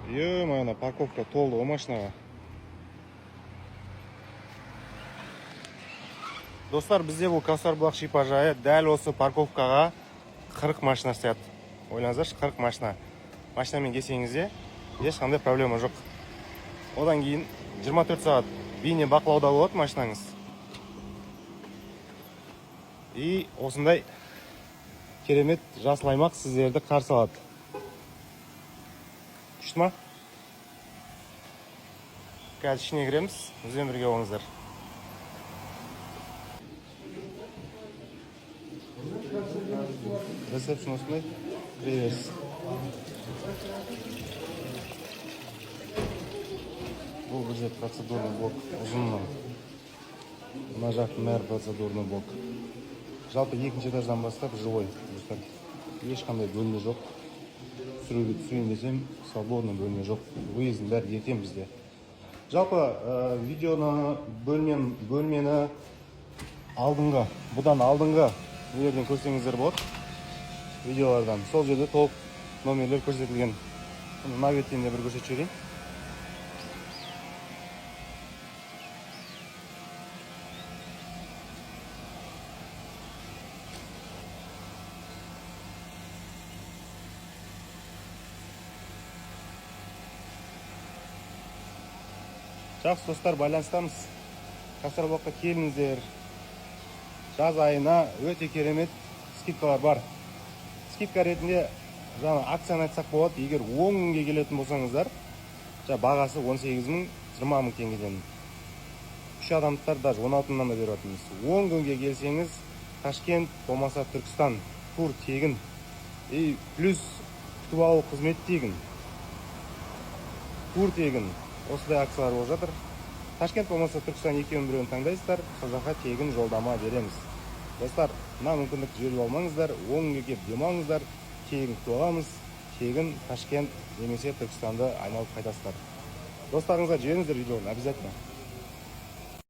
Е, ана парковка толды ғой машинаға. Достар, бізде бұл Кәусарбұлақ шипажайы, дәл осы парковкаға 40 машина сияды. Ойлаңыздаршы, 40 машина. Машинамен келсеңіз де, ешқандай проблема жоқ. Одан кейін 24 сағат бейне бақылауда болады машинаңыз. И осындай керемет жасыл аймақ сіздерді қарсы алады. Күшті ма? Қазір ішіне кіреміз, бізбен бірге болыңыздар. Ресепшн осындай, кіре бересіз. Бұл бізде процедурный блок, ұзыннан. Мына жақтың бәрі процедурный блок. Жалпы екінші этаждан бастап жилой, достар. Ешқандай бөлме жоқ. Түсіруге, түсірейін десем, свободный бөлме жоқ. Выездың бәрі ертең бізде. Жалпы видеоны, бөлмені алдыңғы, бұдан алдыңғы нелерден көрсеңіздер болады, видеолардан. Сол жерде толық номерлер көрсетілген. Мына беттен де бір көрсетіп жіберейін. Жақсы, достар, байланыстамыз. Кәусарбұлаққа келіңіздер. Жаз айына өте керемет скидкалар бар. Скидка ретінде жаңа акцияны айтсақ болады. Егер 10 күнге келетін болсаңыздар, жаңа бағасы 18 мың, 20 мың теңгеден. Үш адамдықтар даже 16 мыңнан да беріп жатырмыз. 10 күнге келсеңіз, Ташкент болмаса Түркістан тур тегін. И плюс күтіп алу қызмет тегін. Тур тегін. Осындай акциялар болып жатыр. Ташкент болмаса Түркістан, екеуінің біреуін таңдайсыздар, сол жаққа тегін жолдама береміз. Достар, мына мүмкіндікті жіберіп алмаңыздар, 10 күнге келіп демалыңыздар, тегін күтіп аламыз, тегін Ташкент немесе Түркістанды айналып қайтасыздар. Достарыңызға жіберіңіздер видеоны обязательно.